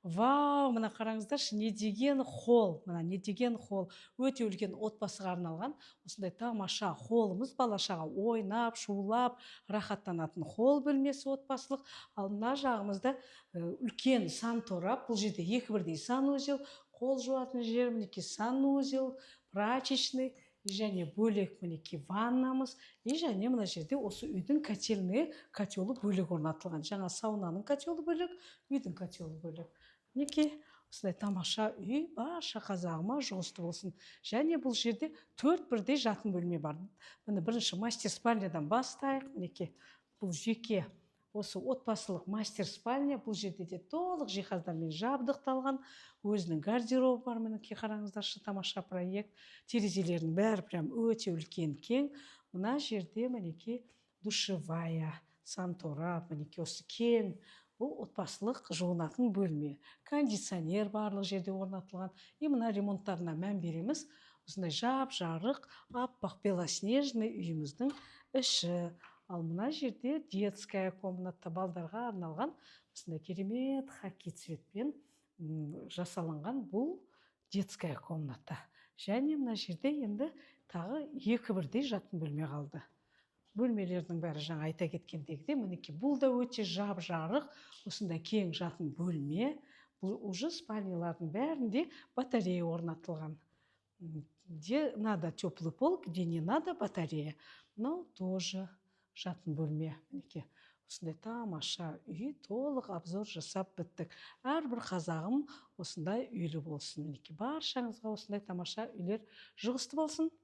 Вау, мына қараңыздаршы, не деген холл, мына не деген холл! Өте үлкен отбасыға арналған осындай тамаша холлымыз, бала шаға ойнап, шулап, рахаттанатын холл бөлмесі отбасылық. Ал мына жағымызда үлкен санторап, бұл жерде екі бірдей санузел, қол жуатын жер, мінекей, санузел, прачечный және бөлек, мінекей, ваннамыз. И және мына жерде осы үйдің котельный, котелі бөлек орнатылған. Жаңа саунаның котелі бөлек, үйдің котелі бөлек. Мінекей, осындай тамаша үй барша қазағыма жұғысты болсын. Және бұл жерде төрт бірдей жатын бөлме бар. Міне, бірінші мастер спальнядан бастайық. Мінекей, бұл жеке осы отбасылық мастер спальня. Бұл жерде де толық жиһаздармен жабдықталған, өзінің гардеробы бар. Мінекей, қараңыздаршы, тамаша проект. Терезелерінің бәрі прям өте үлкен, кең. Мына жерде, мінекей, душевая, санторап, мінекей, осы кең, бұл отбасылық жуынатын бөлме. Кондиционер барлық жерде орнатылған. И мына ремонттарына мән береміз. Осындай жап жарық аппақ, белоснежный үйіміздің іші. Ал мына жерде детская комната, балдарға арналған осындай керемет хаки цветпен жасалынған бұл детская комната. Және мына жерде енді тағы екі бірдей жатын бөлме қалды. Бөлмелердің бәрі жаңа айта кеткендегідей, мінекей, бұл да өте жап жарық осындай кең жатын бөлме. Бұл уже спальнялардың бәрінде батарея орнатылған. Где надо теплый пол, где не надо батарея. Мынау тоже жатын бөлме. Мінекей, осындай тамаша үй, толық обзор жасап біттік. Әрбір қазағым осындай үйлі болсын. Мінекей, баршаңызға осындай тамаша үйлер жұғысты болсын.